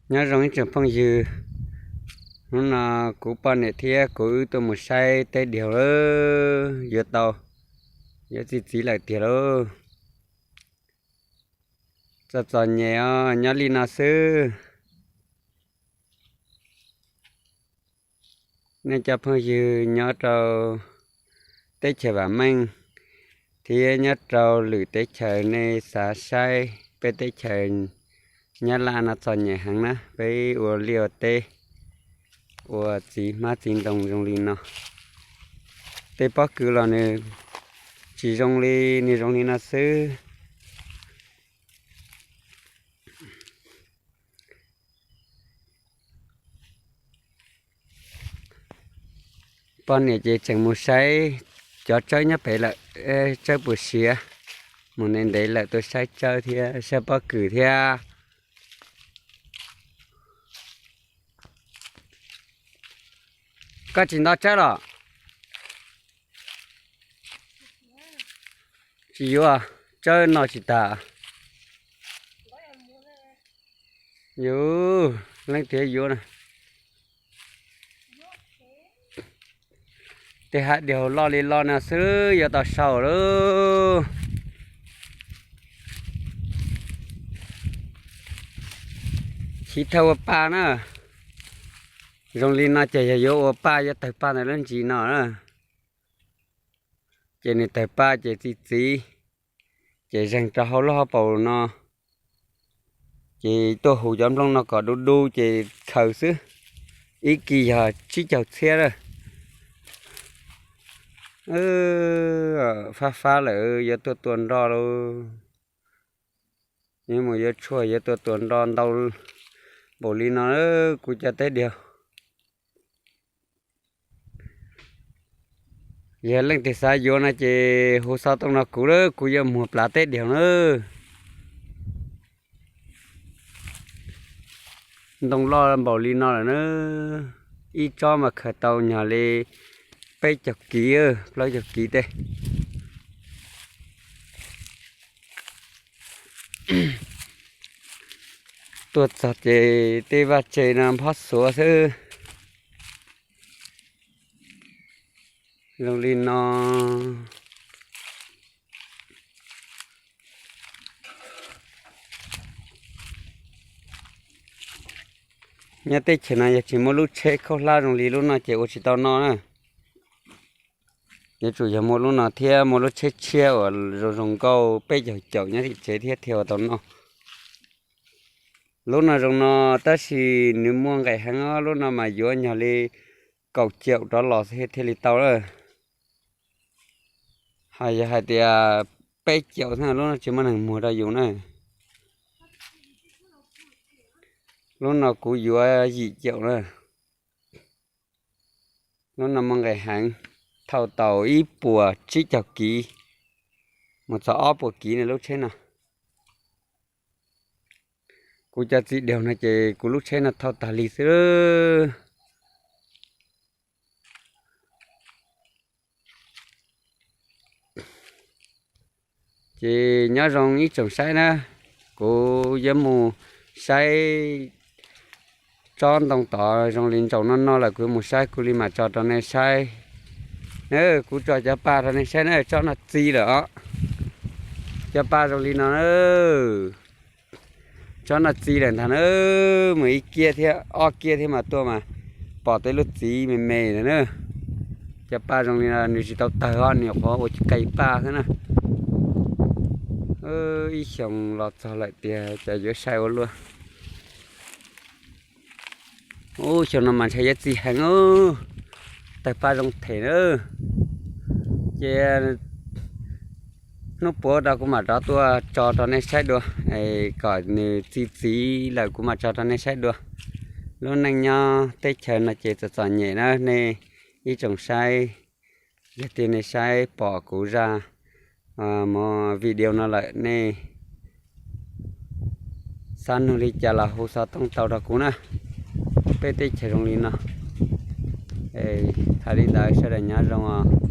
Nyob zoo ib tsoom phooj ywg, hnub no kuv poj niam thiab kuv wb tuaj mus saib teb diaug lawm, yuav tau, yuav txi txiv lawm tiag lauj. Txom txom nyem os, nyob li no xwb. Nej cov phooj ywg nyob rau teb chaws vam meej thiab nyob rau lwm teb chaws, nej xav saib peb teb chaws Nyab Laj no txom nyem heev na, peb ua liaj ua teb, ua txiv hmab txiv ntoo zoo li no. Tej pob kws los nws tsis zoo li, nws zoo li no xwb. Poj niam ces tseem mus saib cov tsawb nyob pem lawm, tsawb puas siav, mus ntev ntev lawm tuaj saib tsawb thiab saib pob kws thiab. Koj tsis nto tsawb los? Tsis yuav, tsawb no tsis tas. Yuav, leej twg yuav na. Tej hav diaug loj li loj no xwb yuav tau sau lawm. Chiv thawj ua paj na. Zoo li no ces yog yuav ua paj, yuav tawg paj ntawm lub ntsis no na. Ces nws tawg paj ces txi txiv, ces zeeg rau hauv lub hauv paus no, ces tuaj hu cov nplooj no kom du du ces khaws xwb. Ib kis yog tsib caug txhiab lawm. Fab fab lawm, yuav tuaj tua nroj lauj. Yuav mus yuav tshuaj, yuav tuaj tua nroj ntau npaum li no, kuv cov teb diaug. Yog leej twg xav yuav no ces hu xov tooj nrog kuv lawm, kuv yuav muag plav teb diaug na. Ntoo loj npaum li no lawm na, ib tsob mas khaws tau nyog li peb caug kiv, plaub caug kiv tej. Tuaj txog ces tej vaj tse no nphob xuav xwb. Zoo li no. Nyob teb chaws no yog tsis muaj lub tsheb khaub hlab zoo li lub no ces ua tsis tau noj na. Yuav tsum yog muaj lub no thiab muaj lub tsheb tshiab uas zoo zoo nkauj peb caug caum nyob tim tsev thiab thiaj ua tau noj. Lub no zoo no tab sis nws muaj nqis heev os, lub no mas yuav nyog li kaum caum rov los xwb thiaj li tau lawm. Ho yog hais tias peb caum xwb lub no tsis muaj neeg muag rau yus na. Lub no kuv yuav yim caum na. Lub no muaj nqis heev, thauj tau ib puas tsib caug kiv mus txog ob puas kiv na lub tsheb no. Kuv cov txiv diaug no ces kuv lub tsheb no thauj tag li xwb. Ces nyob zoo ib tsoom saib na, kuv yuav mus saib tsob ntoo tod zoo li ntsaum no no lawm kuv mus saib kuv li mam tso rau nej saib. Kuv tso cov pa rau nej saib na, tsob no txi lawm os. Cov pa zoo li no na. Tsob no txi lawm ntag na, mus ib kiab thiab ob kiab thiab mas tuaj mas pom tej lub txiv me me ntawd na. Cov pa zoo li no nws tsis tau tawg os, nws nyuam qhuav ua qe pa xwb na. Ib xyoo los txog lawm tiag cas yuav sai ua luaj. Ub, xyoo no mas ntshai yuav txi heev, tawg pa zoo them na. Ces hnub puav rau kuv mam rov tuaj tso rau nej saib dua, kom nws txi txiv lawm kuv mam tso rau nej saib dua. Lub neej nyob teb chaws no ces txom txom nyem na nej ib tsoom saib. Yog tias nej saib pom kuv zaj video no lawm nej xav nug li cas los hu xov tooj tau rau kuv na. Peb teb chaws zoo li no. Hais li ntawd sawv daws nyob zoo os.